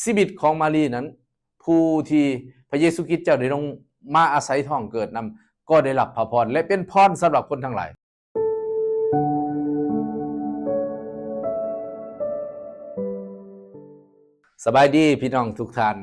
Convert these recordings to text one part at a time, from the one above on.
ຊີວິດຂອງມາຣີນັ້ນ ຜູ້ທີ່ພະເຢຊູຄຣິດເຈົ້າໄດ້ລົງມາອາໄສທ້ອງເກີດນຳ ກໍໄດ້ຮັບພະພອນ ແລະ ເປັນພອນສຳລັບຄົນທັງຫຼາຍ. ສະບາຍດີພີ່ນ້ອງທຸກທ່ານ,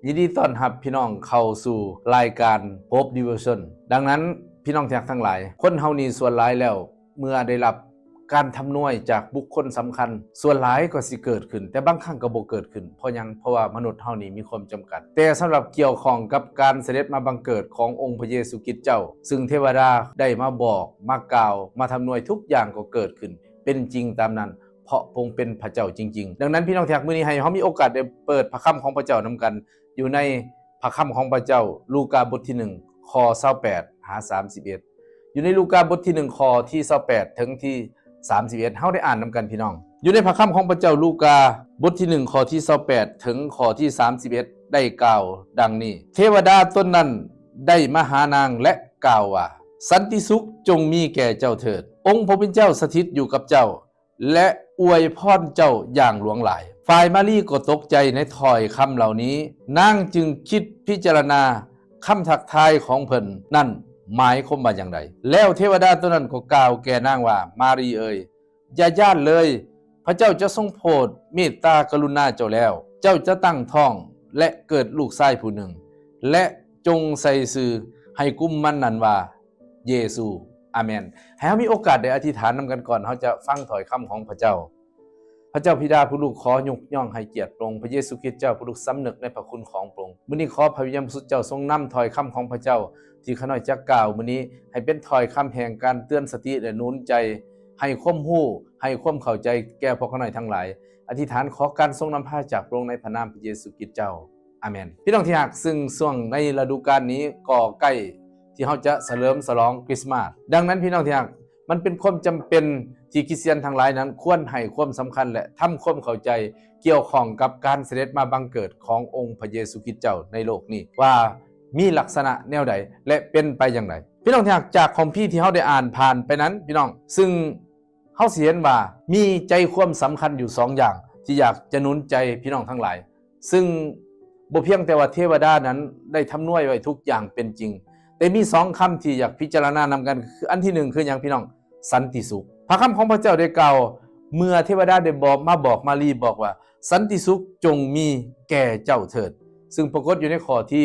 ຍິນດີຕ້ອນຮັບພີ່ນ້ອງເຂົ້າສູ່ລາຍການ Pope Devotion. ດັ່ງນັ້ນ ພີ່ນ້ອງທີ່ຮັກທັງຫຼາຍ, ຄົນເຮົານີ້ສ່ວນຫຼາຍແລ້ວ ເມື່ອໄດ້ຮັບການທຳນວຍຈາກບຸກຄົນສຳຄັນ ສ່ວນຫຼາຍກໍຊິເກີດຂຶ້ນ, ແຕ່ບາງຄັ້ງກໍບໍ່ເກີດຂຶ້ນ. ເພາະຫຍັງ? ເພາະວ່າມະນຸດເຮົານີ້ມີຄວາມຈຳກັດ. ແຕ່ສຳລັບກ່ຽວຂ້ອງກັບການສະເດັດມາບັງເກີດຂອງອົງພະເຢຊູຄຣິດເຈົ້າ, ຊຶ່ງເທວະດາໄດ້ມາບອກ, ມາກ່າວ, ມາທຳນວຍ, ທຸກຢ່າງກໍເກີດຂຶ້ນ ເປັນຈິງຕາມນັ້ນ, ເພາະພະອົງເປັນພະເຈົ້າຈິງໆ. ດັ່ງນັ້ນ ພີ່ນ້ອງທີ່ຮັກ, ມື້ນີ້ໃຫ້ເຮົາມີໂອກາດໄດ້ເປີດພະຄຳຂອງພະເຈົ້ານຳກັນ ຢູ່ໃນພະຄຳຂອງພະເຈົ້າ, ລູກາບົດທີໜຶ່ງ ຂໍ້ຊາວແປດຫາສາມສິບເອັດ. ຢູ່ໃນລູກາບົດທີໜຶ່ງ ຂໍ້ທີຊາວແປດເຖິງທີສາມສິບເອັດ ເຮົາໄດ້ອ່ານນຳກັນ ພີ່ນ້ອງ. ຢູ່ໃນພະຄຳຂອງພະເຈົ້າ, ລູກາບົດທີໜຶ່ງ ຂໍ້ທີຊາວແປດເຖິງຂໍ້ທີສາມສິບເອັດ ໄດ້ກ່າວດັ່ງນີ້: ເທວະດາຕົນນັ້ນໄດ້ມາຫານາງ ແລະ ກ່າວວ່າ, ສັນຕິສຸກຈົ່ງມີແກ່ເຈົ້າເຖີດ, ອົງພະຜູ້ເປັນເຈົ້າສະຖິດຢູ່ກັບເຈົ້າ ແລະ ອວຍພອນເຈົ້າຢ່າງຫຼວງຫຼາຍ. ຝ່າຍມາຣີກໍຕົກໃຈໃນຖ້ອຍຄຳເຫຼົ່ານີ້, ນາງຈຶ່ງຄິດພິຈາລະນາຄຳທັກທາຍຂອງເພິ່ນນັ້ນໝາຍຄວາມວ່າຢ່າງໃດ. ແລ້ວເທວະດາຕົນນັ້ນກໍກ່າວແກ່ນາງວ່າ, ມາຣີເອີຍ, ຢ່າຢ້ານເລີຍ, ພະເຈົ້າຈະຊົງໂຜດເມດຕາກະລຸນາເຈົ້າແລ້ວ. ເຈົ້າຈະຕັ້ງທ້ອງ ແລະ ເກີດລູກຊາຍຜູ້ໜຶ່ງ, ແລະ ຈົ່ງໃສ່ຊື່ໃຫ້ກຸມມານນັ້ນວ່າ ເຢຊູ. ອາເມນ. ໃຫ້ເຮົາມີໂອກາດໄດ້ອະທິຖານນຳກັນກ່ອນເຮົາຈະຟັງຖ້ອຍຄຳຂອງພະເຈົ້າ. ພະເຈົ້າບິດາ, ຜູ້ລູກຂໍຍົກຍ້ອງໃຫ້ກຽດພະອົງ. ພະເຢຊູຄຣິດເຈົ້າ, ຜູ້ລູກສຳນຶກໃນພະຄຸນຂອງພະອົງ. ມື້ນີ້ຂໍພະວິນຍານບໍລິສຸດເຈົ້າຊົງນຳຖ້ອຍຄຳຂອງພະເຈົ້າ ທີ່ຂ້ານ້ອຍຈະກ່າວມື້ນີ້ ໃຫ້ເປັນຖ້ອຍຄຳແຫ່ງການເຕືອນສະຕິ ແລະ ໜູນໃຈ, ໃຫ້ຄວາມຮູ້, ໃຫ້ຄວາມເຂົ້າໃຈແກ່ພວກຂ້ານ້ອຍທັງຫຼາຍ. ອະທິຖານຂໍການຊົງນຳພາຈາກພະອົງໃນພະນາມພະເຢຊູຄຣິດເຈົ້າ. ອາເມນ. ພີ່ນ້ອງທີ່ຮັກ, ຊຶ່ງຊ່ວງໃນລະດູການນີ້ກໍໃກ້ທີ່ເຮົາຈະສະເຫຼີມສະຫຼອງຄຣິສມາດ. ດັ່ງນັ້ນ ພີ່ນ້ອງທີ່ຮັກ, ມັນເປັນຄວາມຈຳເປັນທີ່ຄຣິສຕຽນທັງຫຼາຍນັ້ນຄວນໃຫ້ຄວາມສຳຄັນ ແລະ ທຳຄວາມເຂົ້າໃຈກ່ຽວຂ້ອງກັບການສະເດັດມາບັງເກີດຂອງອົງພະເຢຊູຄຣິດເຈົ້າໃນໂລກນີ້ ວ່າມີລັກສະນະແນວໃດ ແລະ ເປັນໄປຢ່າງໃດ. ພີ່ນ້ອງທີ່ຮັກ, ຈາກຄຳພີທີ່ເຮົາໄດ້ອ່ານຜ່ານໄປນັ້ນ ພີ່ນ້ອງ, ຊຶ່ງ ເຮົາຊິເຫັນວ່າມີໃຈຄວາມສຳຄັນຢູ່ສອງຢ່າງ ທີ່ຢາກຈະໜູນໃຈພີ່ນ້ອງທັງຫຼາຍ, ຊຶ່ງບໍ່ພຽງແຕ່ວ່າເທວະດານັ້ນໄດ້ທຳນວຍໄວ້ທຸກຢ່າງເປັນຈິງ, ແຕ່ມີສອງຄຳທີ່ຢາກພິຈາລະນານຳກັນ, ຄືອັນທີໜຶ່ງຄືຫຍັງ ພີ່ນ້ອງ? ສັນຕິສຸກ. ພະຄຳຂອງພະເຈົ້າໄດ້ກ່າວ ເມື່ອເທວະດາໄດ້ບອກ ມາບອກມາຣີ ບອກວ່າ, ສັນຕິສຸກຈົ່ງມີແກ່ເຈົ້າເຖີດ, ຊຶ່ງປາກົດຢູ່ໃນຂໍ້ທ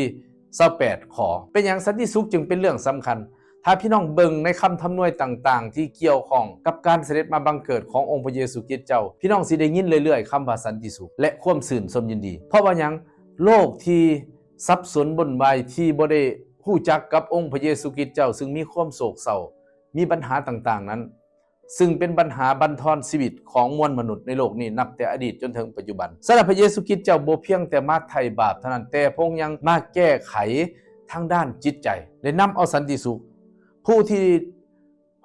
ີຊາວແປດ ຂໍ. ເປັນຫຍັງສັນຕິສຸກຈຶ່ງເປັນເລື່ອງສຳຄັນ? ຖ້າພີ່ນ້ອງເບິ່ງໃນຄຳທຳນວຍຕ່າງໆ ທີ່ກ່ຽວຂ້ອງກັບການສະເດັດມາບັງເກີດຂອງອົງພະເຢຊູຄຣິດເຈົ້າ, ພີ່ນ້ອງຊິໄດ້ຍິນເລື້ອຍໆຄຳວ່າສັນຕິສຸກ ແລະ ຄວາມຊື່ນຊົມຍິນດີ. ເພາະວ່າຫຍັງ? ໂລກທີ່ສັບສົນວຸ້ນວາຍ, ທີ່ບໍ່ໄດ້ຮູ້ຈັກກັບອົງພະເຢຊູຄຣິດເຈົ້າ, ຊຶ່ງມີຄວາມໂສກເສົ້າ, ມີບັນຫາຕ່າງໆນັ້ນ, ຊຶ່ງເປັນບັນຫາບັນທອນຊີວິດຂອງມວນມະນຸດໃນໂລກນີ້ ນັບແຕ່ອະດີດຈົນເຖິງປັດຈຸບັນ. ສຳລັບພະເຢຊູຄຣິດເຈົ້າບໍ່ພຽງແຕ່ມາໄຖ່ບາບເທົ່ານັ້ນ, ແຕ່ພະອົງຍັງມາແກ້ໄຂທາງດ້ານຈິດໃຈ ແລະ ນຳເອົາສັນຕິສຸກ. ຜູ້ທີ່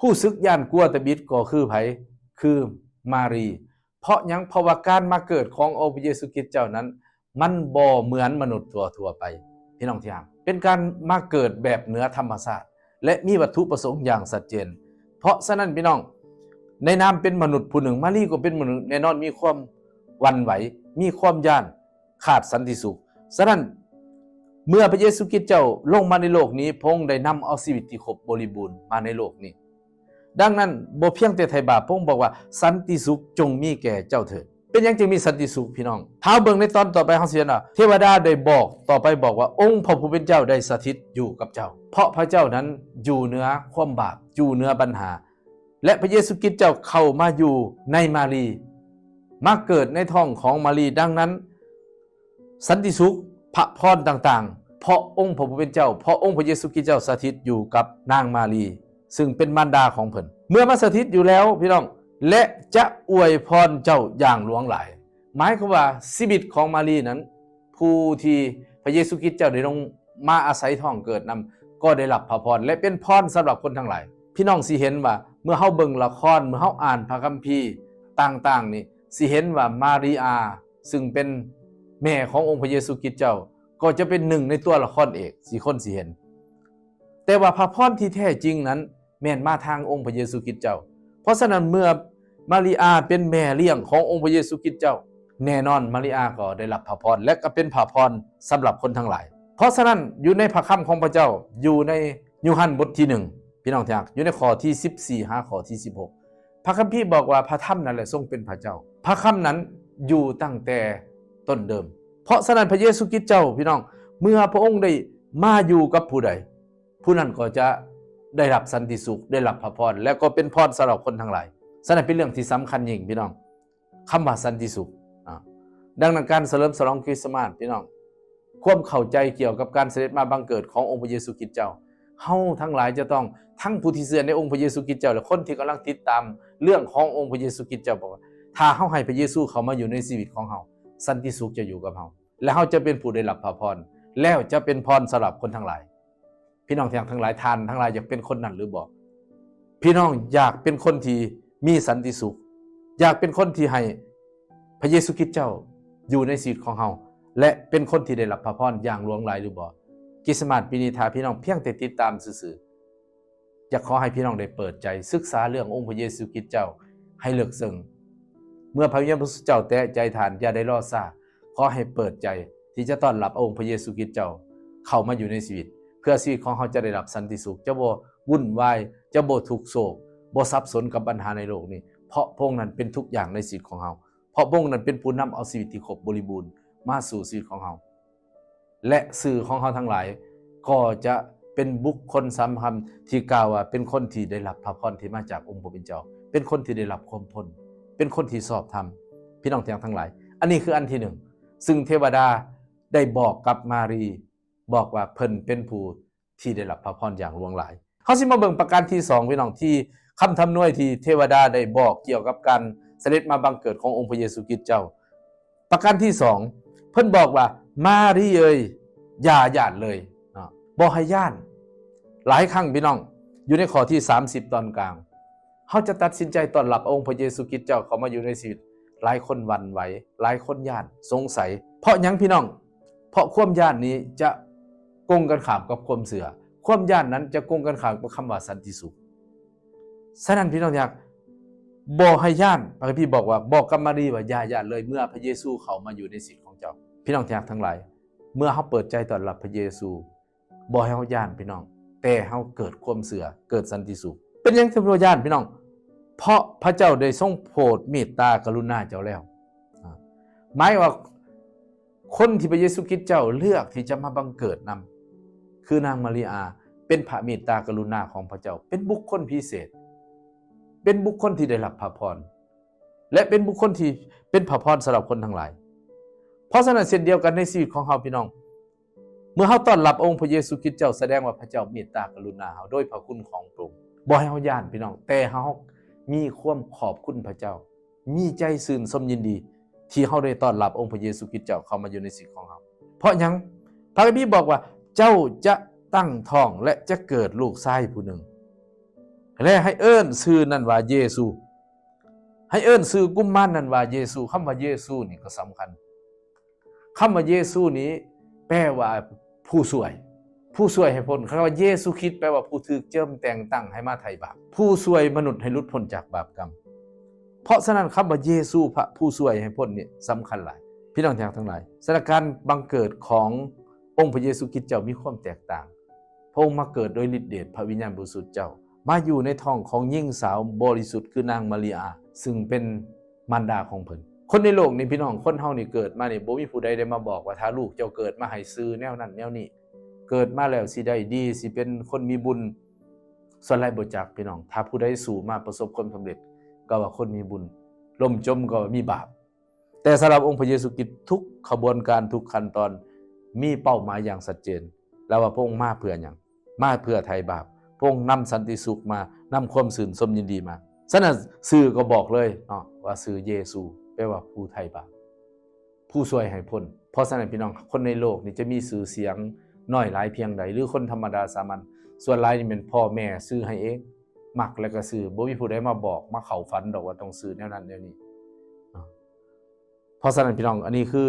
ຮູ້ສຶກຢ້ານກົວຕະບິດກໍຄືໃຜ? ຄືມາຣີ. ເພາະຫຍັງ? ເພາະວ່າການມາເກີດຂອງອົງພະເຢຊູຄຣິດເຈົ້ານັ້ນ ມັນບໍ່ເໝືອນມະນຸດທົ່ວໆໄປ ພີ່ນ້ອງທີ່ຮັກ, ເປັນການມາເກີດແບບເໜືອທຳມະຊາດ ແລະ ມີວັດຖຸປະສົງຢ່າງຊັດເຈນ. ເພາະສະນັ້ນ ພີ່ນ້ອງ, ໃນນາມເປັນມະນຸດຜູ້ໜຶ່ງ, ມາຣີກໍເປັນມະນຸດ, ແນ່ນອນມີຄວາມຫວັ່ນໄຫວ, ມີຄວາມຢ້ານ, ຂາດສັນຕິສຸກ. ສະນັ້ນ, ເມື່ອພະເຢຊູຄຣິດເຈົ້າລົງມາໃນໂລກນີ້, ພະອົງໄດ້ນຳເອົາຊີວິດທີ່ຄົບບໍລິບູນມາໃນໂລກນີ້. ດັ່ງນັ້ນ, ບໍ່ພຽງແຕ່ໄຖ່ບາບ, ພະອົງບອກວ່າ, ສັນຕິສຸກຈົ່ງມີແກ່ເຈົ້າເຖີດ. ເປັນຫຍັງຈຶ່ງມີສັນຕິສຸກ, ພີ່ນ້ອງ? ຖ້າເຮົາເບິ່ງໃນຕອນຕໍ່ໄປ, ເຮົາຊິເຫັນວ່າ ເທວະດາໄດ້ບອກຕໍ່ໄປ, ບອກວ່າ, ອົງພະຜູ້ເປັນເຈົ້າໄດ້ສະຖິດຢູ່ກັບເຈົ້າ. ເພາະພະເຈົ້ານັ້ນຢູ່ເໜືອຄວາມບາບ, ຢູ່ເໜືອບັນຫາ. ແລະ ພະເຢຊູຄຣິດເຈົ້າເຂົ້າມາຢູ່ໃນມາຣີ, ມາເກີດໃນທ້ອງຂອງມາຣີ. ດັ່ງນັ້ນ, ສັນຕິສຸກ, ພະພອນຕ່າງໆ, ເພາະອົງພະຜູ້ເປັນເຈົ້າ, ເພາະອົງພະເຢຊູຄຣິດເຈົ້າສະຖິດຢູ່ກັບນາງມາຣີ, ຊຶ່ງເປັນມານດາຂອງເພິ່ນ. ເມື່ອມາສະຖິດຢູ່ແລ້ວ, ພີ່ນ້ອງ, ແລະ ຈະອວຍພອນເຈົ້າຢ່າງຫຼວງຫຼາຍ. ໝາຍຄວາມວ່າຊີວິດຂອງມາຣີນັ້ນ, ຜູ້ທີ່ພະເຢຊູຄຣິດເຈົ້າໄດ້ລົງມາອາໄສທ້ອງເກີດນຳ, ກໍໄດ້ຮັບພະພອນ ແລະ ເປັນພອນສຳລັບຄົນທັງຫຼາຍ. ພີ່ນ້ອງຊິເຫັນວ່າ ເມື່ອເຮົາເບິ່ງລະຄອນ, ເມື່ອເຮົາອ່ານພະຄຳພີຕ່າງໆນີ້, ຊິເຫັນວ່າມາຣີອາ ຊຶ່ງເປັນແມ່ຂອງອົງພະເຢຊູຄຣິດເຈົ້າ ກໍຈະເປັນໜຶ່ງໃນຕົວລະຄອນເອກທີ່ຄົນຊິເຫັນ. ແຕ່ວ່າພະພອນທີ່ແທ້ຈິງນັ້ນແມ່ນມາທາງອົງພະເຢຊູຄຣິດເຈົ້າ. ເພາະສະນັ້ນ ເມື່ອມາຣີອາເປັນແມ່ລ້ຽງຂອງອົງພະເຢຊູຄຣິດເຈົ້າ, ແນ່ນອນມາລິອາກໍໄດ້ຮັບພະພອນ ແລະກໍເປັນພະພອນສຳລັບຄົນທັງຫຼາຍ. ເພາະສະນັ້ນ ຢູ່ໃນພະຄຳຂອງພະເຈົ້າ ຢູ່ໃນໂຍຮັນບົດທີໜຶ່ງ ພີ່ນ້ອງທີ່ຮັກ, ຢູ່ໃນຂໍ້ທີສິບສີ່ຫາຂໍ້ທີສິບຫົກ ພະຄຳພີບອກວ່າ ພະທຳນັ້ນແຫຼະຊົງເປັນພະເຈົ້າ, ພະຄຳນັ້ນຢູ່ຕັ້ງແຕ່ຕົ້ນເດີມ. ເພາະສະນັ້ນ ພະເຢຊູຄຣິດເຈົ້າ ພີ່ນ້ອງ, ເມື່ອພະອົງໄດ້ມາຢູ່ກັບຜູ້ໃດ, ຜູ້ນັ້ນກໍຈະໄດ້ຮັບສັນຕິສຸກ, ໄດ້ຮັບພະພອນ ແລະກໍເປັນພອນສຳລັບຄົນທັງຫຼາຍ. ສະນັ້ນເປັນເລື່ອງທີ່ສຳຄັນຍິ່ງ ພີ່ນ້ອງ, ຄຳວ່າສັນຕິສຸກ. ອາ ດັ່ງນັ້ນ ການສະເຫຼີມສະຫຼອງຄຣິສຕະມາດ ພີ່ນ້ອງ, ຄວາມເຂົ້າໃຈກ່ຽວກັບການສະເດັດມາບັງເກີດຂອງອົງພະເຢຊູຄຣິດເຈົ້າ, ເຮົາທັງຫຼາຍຈະຕ້ອງ, ທັງຜູ້ທີ່ເຊື່ອໃນອົງພະເຢຊູຄຣິດເຈົ້າ ແລະຄົນທີ່ກຳລັງຕິດຕາມເລື່ອງຂອງອົງພະເຢຊູຄຣິດເຈົ້າ ບອກວ່າ ຖ້າເຮົາໃຫ້ພະເຢຊູເຂົ້າມາຢູ່ໃນຊີວິດຂອງເຮົາ, ສັນຕິສຸກຈະຢູ່ກັບເຮົາ ແລະເຮົາຈະເປັນຜູ້ໄດ້ຮັບພະພອນ ແລ້ວຈະເປັນພອນສຳລັບຄົນທັງຫຼາຍ. ພີ່ນ້ອງທີ່ຮັກທັງຫຼາຍ, ທ່ານທັງຫຼາຍຢາກເປັນຄົນນັ້ນຫຼືບໍ່? ພີ່ນ້ອງຢາກເປັນຄົນທີ່ມີສັນຕິສຸກ, ຢາກເປັນຄົນທີ່ໃຫ້ພະເຢຊູຄຣິດເຈົ້າຢູ່ໃນຊີວິດຂອງເຮົາ ແລະເປັນຄົນທີ່ໄດ້ຮັບພະພອນຢ່າງຫຼວງຫຼາຍຫຼືບໍ່? ຄຣິສຕະມາດປີນີ້ ຖ້າພີ່ນ້ອງພຽງແຕ່ຕິດຕາມຊື່ໆ, ຢາກຂໍໃຫ້ພີ່ນ້ອງໄດ້ເປີດໃຈສຶກສາເລື່ອງອົງພະເຢຊູຄຣິດເຈົ້າໃຫ້ເລິກເຊິ່ງ. ເມື່ອພະວິນຍານບໍລິສຸດເຈົ້າແຕະໃຈທ່ານ, ຢ່າໄດ້ລໍຊ້າ, ຂໍໃຫ້ເປີດໃຈທີ່ຈະຕ້ອນຮັບອົງພະເຢຊູຄຣິດເຈົ້າເຂົ້າມາຢູ່ໃນຊີວິດ, ເພື່ອຊີວິດຂອງເຮົາຈະໄດ້ຮັບສັນຕິສຸກ, ຈະບໍ່ວຸ່ນວາຍ, ຈະບໍ່ທຸກໂສກ, ບໍ່ສັບສົນກັບບັນຫາໃນໂລກນີ້, ເພາະພະອົງນັ້ນເປັນທຸກຢ່າງໃນຊີວິດຂອງເຮົາ, ເພາະພະອົງນັ້ນເປັນຜູ້ນຳເອົາຊີວິດທີ່ຄົບບໍລິບູນມາສູ່ຊີວິດຂອງເຮົາ. ແລະຊື່ຂອງເຮົາທັງຫຼາຍກໍຈະເປັນບຸກຄົນສຳຄັນທີ່ກ່າວວ່າເປັນຄົນທີ່ໄດ້ຮັບພະພອນທີ່ມາຈາກອົງພະຜູ້ເປັນເຈົ້າ, ເປັນຄົນທີ່ໄດ້ຮັບຄວາມພົ້ນ, ເປັນຄົນທີ່ຊອບທຳ. ພີ່ນ້ອງທີ່ຮັກທັງຫຼາຍ, ອັນນີ້ຄືອັນທີໜຶ່ງ ຊຶ່ງເທວະດາໄດ້ບອກກັບມາຣີ, ບອກວ່າເພິ່ນເປັນຜູ້ທີ່ໄດ້ຮັບພະພອນຢ່າງຫຼວງຫຼາຍ. ເຮົາຊິມາເບິ່ງປະການທີສອງ ພີ່ນ້ອງ, ທີ່ຄຳທຳນວຍທີ່ເທວະດາໄດ້ບອກກ່ຽວກັບການສະເດັດມາບັງເກີດຂອງອົງພະເຢຊູຄຣິດເຈົ້າ. ປະການທີສອງ ເພິ່ນບອກວ່າ ມາຣີເອີຍ, ຢ່າຢ້ານເລີຍເນາະ, ບໍ່ໃຫ້ຢ້ານ. ຫຼາຍຄັ້ງ ພີ່ນ້ອງ, ຢູ່ໃນຂໍ້ທີສາມສິບຕອນກາງ, ເຮົາຈະຕັດສິນໃຈຕ້ອນຮັບອົງພະເຢຊູຄຣິດເຈົ້າເຂົ້າມາຢູ່ໃນຊີວິດ, ຫຼາຍຄົນຫວັ່ນໄຫວ, ຫຼາຍຄົນຢ້ານ, ສົງໄສ. ເພາະຫຍັງ ພີ່ນ້ອງ? ເພາະຄວາມຢ້ານນີ້ຈະກົງກັນຂ້າມກັບຄວາມເຊື່ອ, ຄວາມຢ້ານນັ້ນຈະກົງກັນຂ້າມກັບຄຳວ່າສັນຕິສຸກ. ສະນັ້ນ ພີ່ນ້ອງທີ່ຮັກ, ບໍ່ໃຫ້ຢ້ານ. ພະຄຳພີບອກວ່າ, ບອກກັບມາຣີວ່າ ຢ່າຢ້ານເລີຍ ເມື່ອພະເຢຊູເຂົ້າມາຢູ່ໃນຊີວິດຂອງເຈົ້າ. ພີ່ນ້ອງທີ່ຮັກທັງຫຼາຍ, ເມື່ອເຮົາເປີດໃຈຕ້ອນຮັບພະເຢຊູ, ບໍ່ໃຫ້ເຮົາຢ້ານ ພີ່ນ້ອງ, ແຕ່ເຮົາເກີດຄວາມເຊື່ອ, ເກີດສັນຕິສຸກ. ເປັນຫຍັງຈຶ່ງບໍ່ຢ້ານ ພີ່ນ້ອງ? ເພາະພະເຈົ້າໄດ້ຊົງໂຜດເມດຕາກະລຸນາເຈົ້າແລ້ວ. ອາ, ໝາຍວ່າ ຄົນທີ່ພະເຢຊູຄຣິດເຈົ້າເລືອກທີ່ຈະມາບັງເກີດນຳ ຄືນາງມາຣິອາ, ເປັນພະເມດຕາກະລຸນາຂອງພະເຈົ້າ, ເປັນບຸກຄົນພິເສດ, ເປັນບຸກຄົນທີ່ໄດ້ຮັບພະພອນ ແລະ ເປັນບຸກຄົນທີ່ເປັນພະພອນສຳລັບຄົນທັງຫຼາຍ. ເພາະສະນັ້ນ ເຊັ່ນດຽວກັນໃນຊີວິດຂອງເຮົາ ພີ່ນ້ອງ, ເມື່ອເຮົາຕ້ອນຮັບອົງພະເຢຊູຄຣິດເຈົ້າ, ສະແດງວ່າພະເຈົ້າເມດຕາກະລຸນາເຮົາໂດຍພະຄຸນຂອງພະອົງ. ບໍ່ໃຫ້ເຮົາຢ້ານ ພີ່ນ້ອງ, ແຕ່ເຮົາມີຄວາມຂອບຄຸນພະເຈົ້າ, ມີໃຈຊື່ນຊົມຍິນດີທີ່ເຮົາໄດ້ຕ້ອນຮັບອົງພະເຢຊູຄຣິດເຈົ້າເຂົ້າມາຢູ່ໃນຊີວິດຂອງເຮົາ. ເພາະຫຍັງ? ພະຄຳພີບອກວ່າ, ເຈົ້າຈະຕັ້ງທ້ອງ ແລະ ຈະເກີດລູກຊາຍຜູ້ໜຶ່ງ ແລະ ໃຫ້ເອີ້ນຊື່ນັ້ນວ່າເຢຊູ. ໃຫ້ເອີ້ນຊື່ກຸມມານນັ້ນວ່າເຢຊູ. ຄຳວ່າເຢຊູນີ້ກໍສຳຄັນ. ຄຳວ່າເຢຊູນີ້ແປວ່າຜູ້ຊ່ວຍ, ຜູ້ຊ່ວຍໃຫ້ພົ້ນ. ຄຳວ່າເຢຊູຄຣິດແປວ່າຜູ້ຖືກເຈິມແຕ່ງຕັ້ງໃຫ້ມາໄຖ່ບາບ, ຜູ້ຊ່ວຍມະນຸດໃຫ້ຫຼຸດພົ້ນຈາກບາບກຳ. ເພາະສະນັ້ນ ຄຳວ່າເຢຊູ ພະຜູ້ຊ່ວຍໃຫ້ພົ້ນນີ້ສຳຄັນຫຼາຍ. ພີ່ນ້ອງທີ່ຮັກທັງຫຼາຍ, ສະນັ້ນການບັງເກີດຂອງອົງພະເຢຊູຄຣິດເຈົ້າມີຄວາມແຕກຕ່າງ. ພະອົງມາເກີດໂດຍລິດເດດພະວິນຍານບໍລິສຸດເຈົ້າ, ມາຢູ່ໃນທ້ອງຂອງຍິງສາວບໍລິສຸດຄືນາງມາຣິອາ, ຊຶ່ງເປັນມານດາຂອງເພິ່ນ. ຄົນໃນໂລກນີ້ ພີ່ນ້ອງ, ຄົນເຮົານີ້ເກີດມານີ້ ບໍ່ມີຜູ້ໃດໄດ້ມາບອກວ່າ ຖ້າລູກເຈົ້າເກີດມາໃຫ້ຊື່ແນວນັ້ນແນວນີ້, ເກີດມາແລ້ວຊິໄດ້ດີ, ຊິເປັນຄົນມີບຸນ. ສ່ວນຫຼາຍບໍ່ຈັກ ພີ່ນ້ອງ. ຖ້າຜູ້ໃດສູ້ມາປະສົບຄວາມສຳເລັດ ກໍວ່າຄົນມີບຸນ, ລົ້ມຈົມກໍວ່າມີບາບ. ແຕ່ສຳລັບອົງພະເຢຊູຄຣິດ ທຸກຂະບວນການ ທຸກຂັ້ນຕອນມີເປົ້າໝາຍຢ່າງຊັດເຈນ ແລະ ວ່າພະອົງມາເພື່ອຫຍັງ? ມາເພື່ອໄຖ່ບາບ. ພະອົງນຳສັນຕິສຸກມາ, ນຳຄວາມຊື່ນຊົມຍິນດີມາ. ສະນັ້ນຊື່ກໍບອກເລີຍເນາະ ວ່າຊື່ເຢຊູ ແປວ່າຜູ້ໄຖ່ບາບ, ຜູ້ຊ່ວຍໃຫ້ພົ້ນ. ເພາະສະນັ້ນ ພີ່ນ້ອງ, ຄົນໃນໂລກນີ້ຈະມີຊື່ສຽງໜ້ອຍຫຼາຍພຽງໃດ ຫຼື ຄົນທຳມະດາສາມັນ, ສ່ວນຫຼາຍນີ້ແມ່ນພໍ່ແມ່ຊື່ໃຫ້ເອງ, ມັກແລ້ວກໍຊື່, ບໍ່ມີຜູ້ໃດມາບອກ, ມາເຂົ້າຝັນດອກວ່າຕ້ອງຊື່ແນວນັ້ນແນວນີ້. ເພາະສະນັ້ນ ພີ່ນ້ອງ, ອັນນີ້ຄື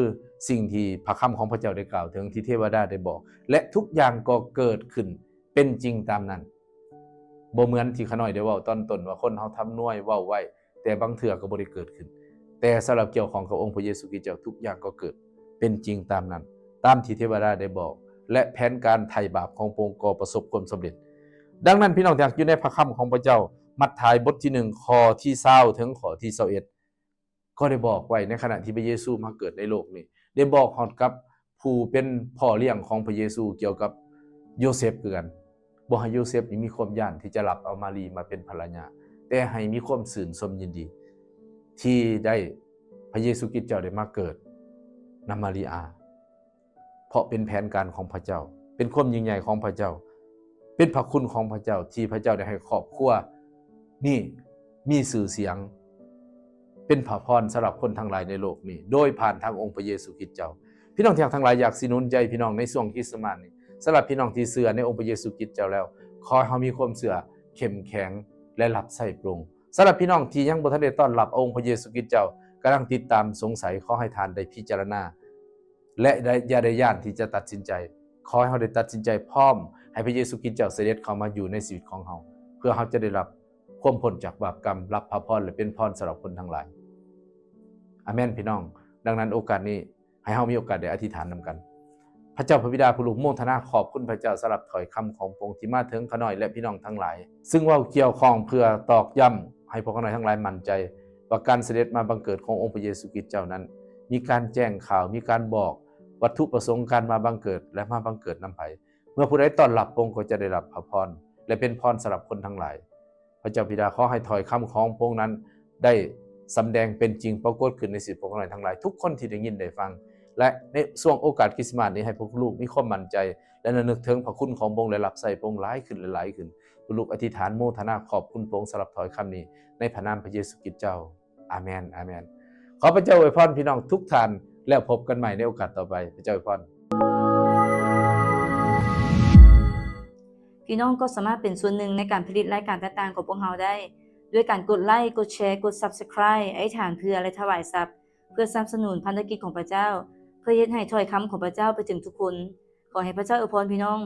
ສິ່ງທີ່ພະຄຳຂອງພະເຈົ້າໄດ້ກ່າວເຖິງ, ທີ່ເທວະດາໄດ້ບອກ, ແລະ ທຸກຢ່າງກໍເກີດຂຶ້ນເປັນຈິງຕາມນັ້ນ. ບໍ່ເໝືອນທີ່ຂ້ານ້ອຍໄດ້ເວົ້າຕອນຕົ້ນວ່າ ຄົນເຮົາທຳນວຍເວົ້າໄວ້, ແຕ່ບາງເທື່ອກໍບໍ່ໄດ້ເກີດຂຶ້ນ. ແຕ່ສຳລັບກ່ຽວຂ້ອງກັບອົງພະເຢຊູຄຣິສເຈົ້າ ທຸກຢ່າງກໍເກີດເປັນຈິງຕາມນັ້ນ ຕາມທີ່ເທວະດາໄດ້ບອກ ແລະ ແຜນການໄຖ່ບາບຂອງພະອົງກໍປະສົບຄວາມສຳເລັດ. ດັ່ງນັ້ນ ພີ່ນ້ອງທີ່ຮັກ, ຢູ່ໃນພະຄຳຂອງພະເຈົ້າ ມັດທາຍບົດທີໜຶ່ງ ຂໍ້ທີຊາວ ເຖິງຂໍ້ທີຊາວເອັດ ກໍໄດ້ບອກໄວ້ໃນຂະນະທີ່ພະເຢຊູມາເກີດໃນໂລກນີ້ ໄດ້ບອກຮອດກັບຜູ້ເປັນພໍ່ລ້ຽງຂອງພະເຢຊູກ່ຽວກັບໂຢເຊັບຄືກັນ. ບໍ່ໃຫ້ໂຢເຊັບນີ້ມີຄວາມຢ້ານທີ່ຈະຮັບເອົາມາຣີມາເປັນພັນລະຍາ, ແຕ່ໃຫ້ມີຄວາມຊື່ນຊົມຍິນດີທີ່ໄດ້ ພະເຢຊູຄຣິສເຈົ້າໄດ້ມາເກີດນຳມາຣີອາ, ເພາະເປັນແຜນການຂອງພະເຈົ້າ, ເປັນຄວາມຍິ່ງໃຫຍ່ຂອງພະເຈົ້າ, ເປັນພະຄຸນຂອງພະເຈົ້າ ທີ່ພະເຈົ້າໄດ້ໃຫ້ຄອບຄົວນີ້ມີຊື່ສຽງ, ເປັນພະພອນສຳລັບຄົນທັງຫຼາຍໃນໂລກນີ້ ໂດຍຜ່ານທາງອົງພະເຢຊູຄຣິສເຈົ້າ. ພີ່ນ້ອງທີ່ຮັກທັງຫຼາຍ, ຢາກຊິໜູນໃຈພີ່ນ້ອງໃນຊ່ວງຄຣິສຕະມາດນີ້, ສຳລັບພີ່ນ້ອງທີ່ເຊື່ອໃນອົງພະເຢຊູຄຣິສເຈົ້າແລ້ວ, ຂໍໃຫ້ເຮົາມີຄວາມເຊື່ອເຂັ້ມແຂງ ແລະ ຮັບໃຊ້ພະອົງ. ສຳລັບພີ່ນ້ອງທີ່ຍັງບໍ່ທັນໄດ້ຕ້ອນຮັບອົງພະເຢຊູຄຣິສເຈົ້າ, ກຳລັງຕິດຕາມສົງໄສ, ຂໍໃຫ້ທ່ານໄດ້ພິຈາລະນາ ແລະ ໄດ້, ຢ່າໄດ້ຢ້ານທີ່ຈະຕັດສິນໃຈ. ຂໍໃຫ້ເຮົາໄດ້ຕັດສິນໃຈພ້ອມໃຫ້ພະເຢຊູຄຣິສເຈົ້າສະເດັດເຂົ້າມາຢູ່ໃນຊີວິດຂອງເຮົາ, ເພື່ອເຮົາຈະໄດ້ຮັບຄວາມພົ້ນຈາກບາບກຳ, ຮັບພະພອນ ແລະ ເປັນພອນສຳລັບຄົນທັງຫຼາຍ. ອາເມນ ພີ່ນ້ອງ. ດັ່ງນັ້ນ ໂອກາດນີ້ ໃຫ້ເຮົາມີໂອກາດໄດ້ອະທິຖານນຳກັນ. ພະເຈົ້າພະບິດາຜູ້ລູກໂມທະນາຂອບຄຸນພະເຈົ້າສຳລັບຖ້ອຍຄຳຂອງພະອົງທີ່ມາເຖິງຂ້ານ້ອຍ ແລະ ພີ່ນ້ອງທັງຫຼາຍ, ຊຶ່ງເວົ້າກ່ຽວຂ້ອງເພື່ອຕອກຢ້ຳໃຫ້ພວກຂ້ານ້ອຍທັງຫຼາຍໝັ້ນໃຈວ່າ ການສະເດັດມາບັງເກີດຂອງອົງພະເຢຊູຄຣິສເຈົ້ານັ້ນ ມີການແຈ້ງຂ່າວ, ມີການບອກວັດຖຸປະສົງການມາບັງເກີດ ແລະ ມາບັງເກີດນຳໃຜ. ເມື່ອຜູ້ໃດຕ້ອນຮັບພະອົງກໍຈະໄດ້ຮັບພະພອນ ແລະ ເປັນພອນສຳລັບຄົນທັງຫຼາຍ. ພະເຈົ້າບິດາ ຂໍໃຫ້ຖ້ອຍຄຳຂອງພະອົງນັ້ນໄດ້ສຳແດງເປັນຈິງປາກົດຂຶ້ນໃນຊີວິດພວກຂ້ານ້ອຍທັງຫຼາຍ ທຸກຄົນທີ່ໄດ້ຍິນໄດ້ຟັງ ແລະ ໃນຊ່ວງໂອກາດຄຣິສຕະມາດນີ້ ໃຫ້ພວກລູກມີຄວາມໝັ້ນໃຈ ແລະ ລະນຶກເຖິງພະຄຸນຂອງພະອົງ ແລະ ຮັບໃຊ້ພະອົງຫຼາຍຂຶ້ນ ແລະ ຫຼາຍຂຶ້ນ. ລູກອະທິຖານໂມທະນາຂອບຄຸນພະອົງສຳລັບຖ້ອຍຄຳນີ້ ໃນພະນາມພະເຢຊູຄຣິສເຈົ້າ. ອາເມນ, ອາເມນ. ຂໍພະເຈົ້າອວຍພອນພີ່ນ້ອງທຸກທ່ານ ແລ້ວພົບກັນໃໝ່ໃນໂອກາດຕໍ່ໄປ. ພະເຈົ້າອວຍພອນ. ພີ່ນ້ອງກໍສາມາດເປັນສ່ວນໜຶ່ງໃນການຜະລິດລາຍການຕ່າງໆຂອງພວກເຮົາໄດ້ ດ້ວຍການກົດໄລ, ກົດແຊ, ກົດ Subscribe, ອະທິຖານເພື່ອ ແລະ ຖວາຍຊັບ ເພື່ອສະໜັບສະໜູນພັນທະກິດຂອງພະເຈົ້າ, ເພື່ອເຮັດໃຫ້ຖ້ອຍຄຳຂອງພະເຈົ້າໄປເຖິງທຸກຄົນ. ຂໍໃຫ້ພະເຈົ້າອວຍພອນພີ່ນ້ອງ.